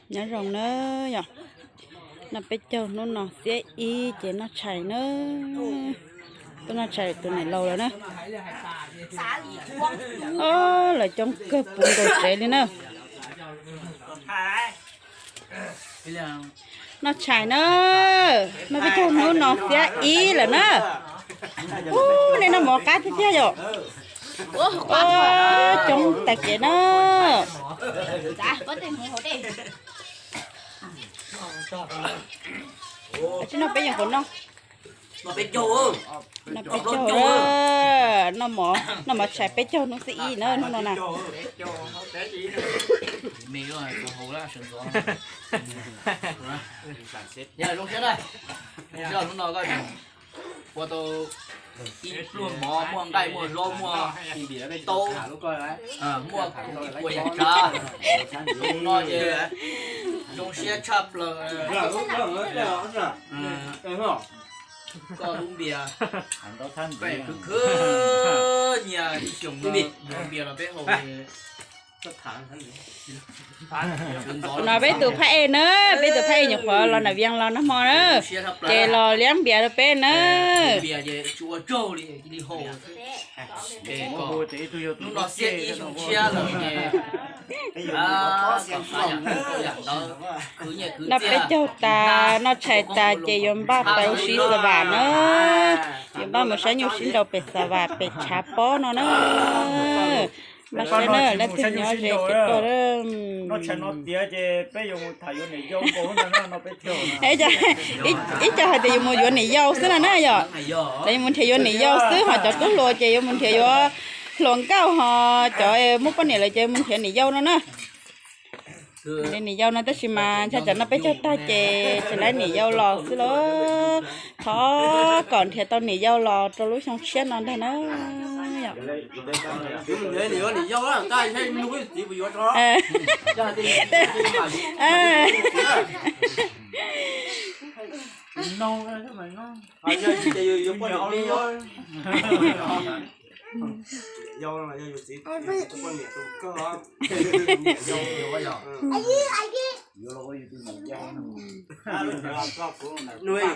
Nyob zoo na yom, noj peb caug hnub no xiab ib ces noj tshais na. Tuaj noj tshais tus niam laus lawm na. Lawv coob kawg puv nkaus tsev li na. Noj tshais na, noj peb caug hnub no xiab ib lawm na. Ub, nej noj mov qab tiag tiag yom. Coob tag kev na. Tsis noj peb caug, noj peb caug, noj mov tshais peb caug hnub xiab ib na hnub no na. Zoo siab na, hnub no koj ua tau ib pluag mov, muaj nqaij, muaj zaub, muaj taub, muaj ua yam tsav. Hnub no ces zoo siab tshaj plaws. Koj lub npias, koj khwv khwv nyias ib xyoos yuav npias los peb haus. No peb tus phab ej na, peb tus phab ej nyuam qhuav los nram Vias los nag hmo na, ces los liab npias rau peb na. Noj peb caug tas noj tshais tas ces yuav npaj pais ua si Xav Vam na. Yuav npaj mus saib nyuj sib nraus pem Xav Vam pem tshav pob no na. Mas saib na, leej twg nyob ze ces koj. Ib co hais tias yuav mus yuav niam yau xwb no na yom. Lawv yuav mus nrhiav yuav niam yau xwb, ho cov tub hluas ces yuav mus nrhiav yuav hluas nkauj, ho cov muaj poj niam lawm ces mus nrhiav niam yau no na. Niam yau no tab sis mas ntshai tsam noj peb caug tag ces tsis laib niam yau los xwb lauj. Thov kom nrhiav tau niam yau los rau lub xyoo tshiab no ntag na. Nub txiv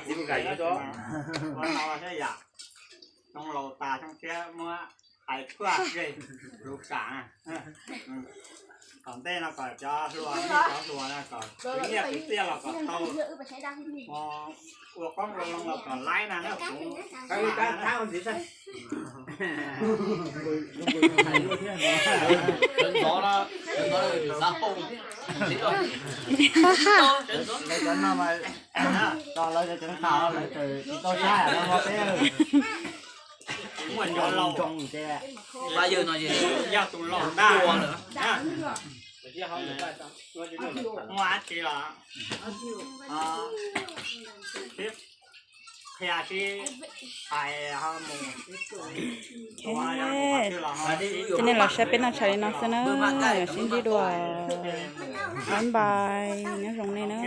kuv kam yuav tso. Xyoo laus tas xyoo tshiab muab hais thuaj ze lus sam. Tom ntej no kom cov hluas, cov hluas no kom kwv nyiaj kwv txiaj los kom tau, ua qoob ua loo los kom laib na. Lawv cov no mas, lawv cov tseem tham lawv tsis tau saib no peb. Muaj cov laus, pab yawg no ces yog tus laus ntag. Muaj dab tsi los sib qhia sib hais ho mus. Ces nej los saib peb noj tshais li no xwb na, sib ntsib dua, bye bye, nyob zoo nej na.